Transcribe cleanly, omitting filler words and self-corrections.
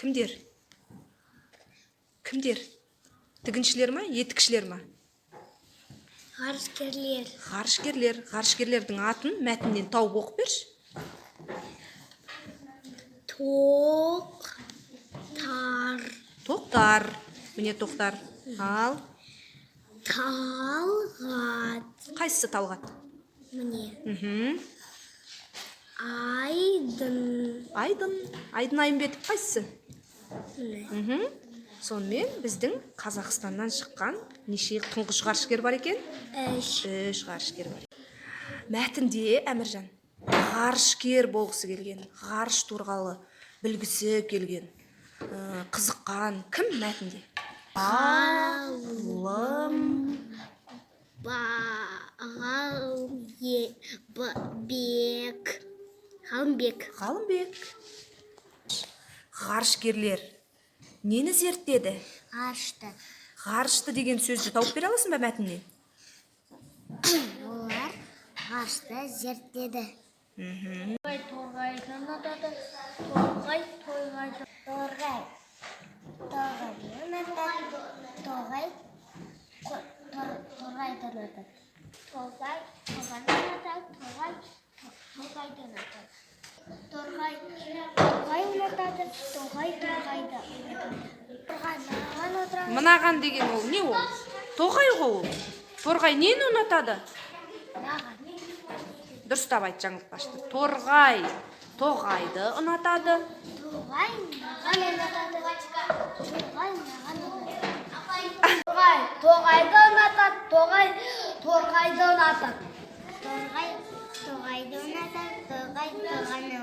Кімдер? Кімдер? Тігіншілер ма, етікшілер ма? Ғарышкерлер. Ғарышкерлер. Ғарышкерлердің атын мәтіннен тауып оқып берші. Тоқтар. Тоқтар. Міне, Тоқтар. Ал Талғат. Қайсысы Талғат? Міне. Айдын. Айдын. Айдын Айымбетов қайсысы? Міне. Сонымен, біздің Қазақстаннан шыққан неше тұңғыш ғарышкер бар екен? Үш. Үш ғарышкер бар. Мәтінде, Әміржан, ғарышкер болғысы келген, ғарыш туралы білгісі келген, қызыққан кім мәтінде? Ғалым. Бек. Ғалымбек. Ғалымбек. Ғарышкерлер нені зерттеді? Ғарышты. Ғарышты деген сөзді тауып бере аласың ба мәтіннен? Олар ғарышты зерттеді. Торғай торғайды ұнатады. Торғай торғайды. Торғай торғайды ұнатады. Торғай торғайды ұнатады. Торғай торғайды ұнатады. Торғай торғайды ұнатады. Торғай торғай ұнатады. Торғай торғайды ұнатады. Торғай мынаған отырады. Мынаған деген ол не? Ол тоғай ғой. Ол торғай нені ұнатады? Мынаған. Дұрыстап айт жаңылтпашты. Торғай тоғайды ұнатады. Торғай мынаған ұнатады. Торғай мынаған ұнатады. Торғай тоғайды ұнатады. Торғай торғайды ұнатады. Торғай тоғайды ұнатады. Торғай торғайды ұнатады.